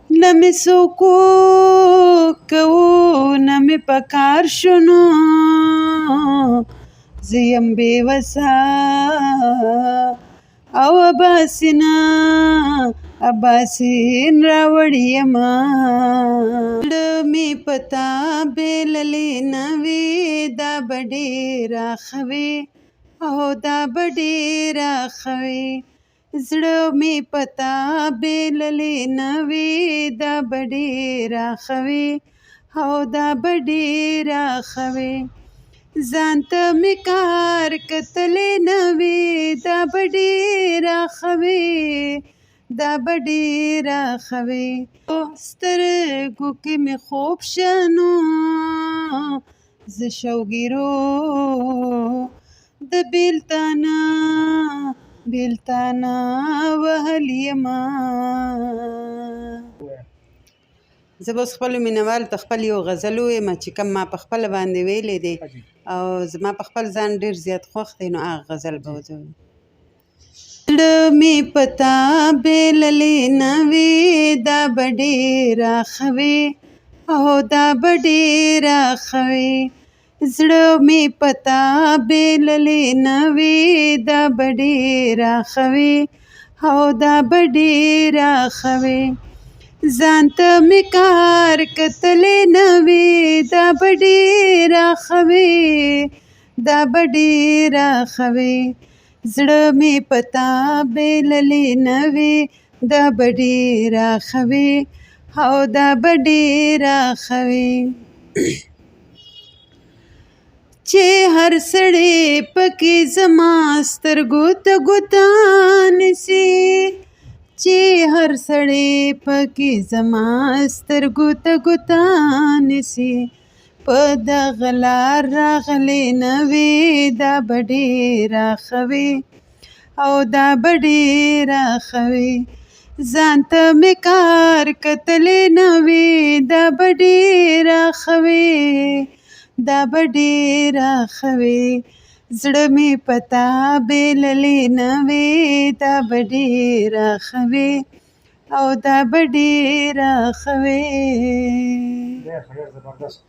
نه مې څوک کوو، نه مې په کار شونو، زه یم بې وسه او اباسینه اباسین راوړی یمه. زړه مې په تا بېللی نه وي، دا به ډېره ښه وي او دا به ډېره ښه وي. زړه مې په تا بېللی نه وي، دا به ډېره ښه وي او دا به ډېره ښه وي. ځان ته مې کار کتلی نه وي، دا به ډېره ښه وي، دا به ډېره ښه وي. سترګو کې مې خوب شنو، زه شوګیرو د بیلتانه بیلتانه وهلی یمه. زه به اوس خپلو مینوالو ته خپل یو غزل ووایم چې کوم ما په خپله باندې ویلی دی او زما په خپل ځان ډېر زیات خوښ دی، نو هغه غزل به وځوم. زړه مې په تا بېللی نه وي، دا به ډېره ښه وي او دا به ډېره ښه وي. زړه مې په تا بېللی نه وي، دا به ډېره ښه وي او دا به ډېره ښه وي. ځان ته مې کار کتلی نه وي، دا به ډېره ښه وي، دا به ډېره ښه وي. زړه مې په تا بېللی نه وي، دا به ډېره ښه وي او دا به ډېره ښه وي. چې هر سړی پکې زما سترګو ته ګوته نیسي، چې هر سړی پکې زما سترګو ته ګوته نیسي، په دغه لار راغلی نه وي، دا به ډېره ښه وي او دا به ډېره ښه وي. ځان ته مې کار کتلی نه وي، دا به ډېره ښه وي، دا به ډېره ښه وي. زړه مې په تا بېللی نه وي، دا به ډېره ښه وي او دا به ډېره ښه وي. ډېر ښه، ډېر زبردست.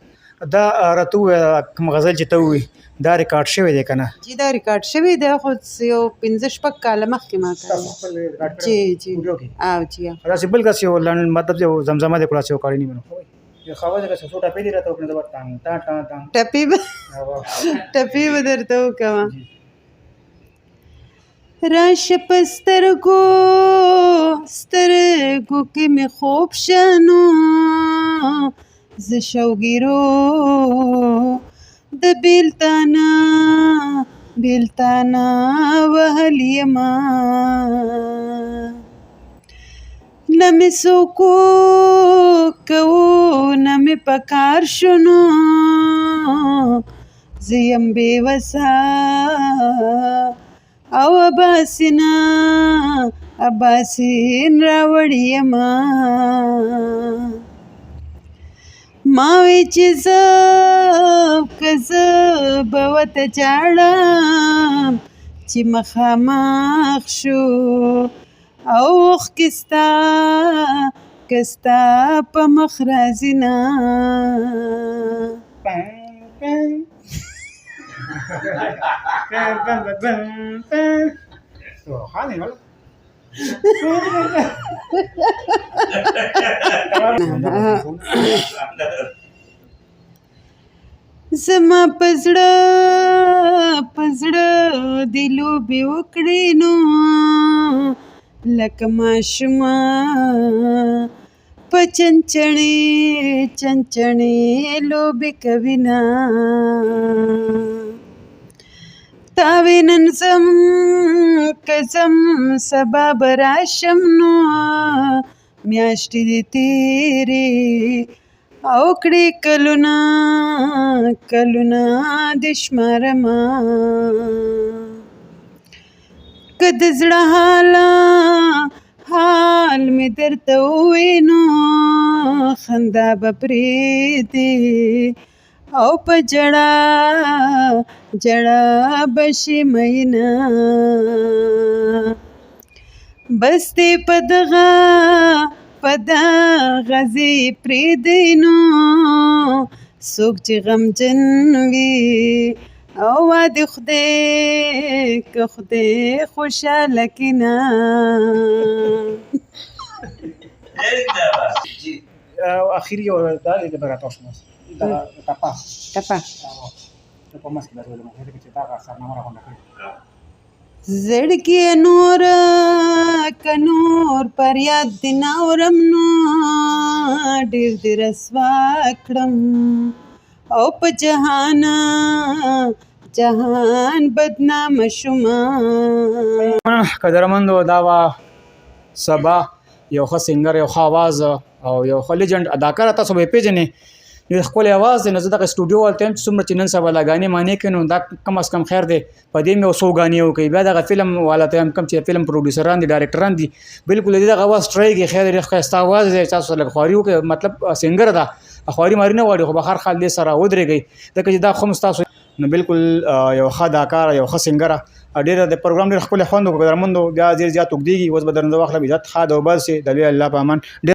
دا راته ووایه، کوم غزل چې ته ووایې دا ریکارډ شوی دی که نه؟ جی، دا ریکارډ شوی دی، خو یو 5-6 کاله مخکې ما کړی. خپل ریکارډ کړی؟ جی. ویډیو کې؟ او جی. داسې بل کس یو لنډ مطلب یو زمزمه دی کړه، چې یو کاړي نیمه یو خواږه کس څو ټپې دی راته وکړه، دا ټان ټان ټان ټان. ټپې به درته وکړم. راشه په سترګو سترګو کې مې خوب شنو، زه شوګیرو د بیلتانه بیلتانه وهلی یمه. نه مې څوک کوو، نه مې په کار شونو، زه یم بې وسه او اباسینه اباسین راوړی یمه. ما وی چې زه که زه به ورته ژاړم چې مخامخ شو او اوښکې ستا که ستا په مخ راځي نه. پن پن پن پن پن پن سبحان الله. زما په زړه په زړه دې لوبې وکړې نو لکه ماشومه په چنچڼې چنچڼې لوبې کوي نه. تا وې نن ځم که ځم سبا به راشم، نو میاشتې دې تېرې او کړې کلونه کلونه دې شمارمه. که د زړه حالا حال مې درته ووینو خندا به پرېږدې او په ژړا ژړا به شي مینه. بس دې په دغه په دا غزې پرېږدي نو څوک چې غمجن وي او وا دې خدای که خدای خوشحاله کړي نه. اخري یو دا دی به راتاو شم دا ټپه. ټپه. په منځ کې داسې ولمه ځکه چې دا سرنامه راغونډه کړې. زړګیه نور که نور فریاد دې نه اورم نو ډېر دې رسوا کړم او په جهان جهان بدنام شومه. قدرمندو، دا وه صبا، یو ښه سنګر، یو ښه اواز او یو ښه لیجنډ اداکاره. تاسو به یې پېژنئ، ډېر ښکلی اواز دی. نو زه دغه سټوډیو والته یم چې څومره چې نن سبا لا ګانې مانې کوي، نو دا کم از کم خیر دی، په دې مې یو څو ګانې وکړي. بیا دغه فلم والا ته یم، کوم چې فلم پروډیوسران دي، ډایرکټران دي، بالکل دې دغه اواز ټرای کوي. خیر، ډېر ښایسته اواز دی، تاسو سره لږ خواري وکړئ. مطلب سنګر ده، خواري ماري نه غواړي، خو به هر حال دې سره ودرېږئ، ځکه چې دا خو هم ستاسو. نو بالکل یو ښه اداکاره، یو ښه سنګره. ډېره د پروګرام ډېر ښکلی خوند وکړ. قدرمندو، بیا ډېر زیات اوږدېږي، اوس به درنه واخلم عزت. ښاد او باد شي، د لوی الله په امان. ډېر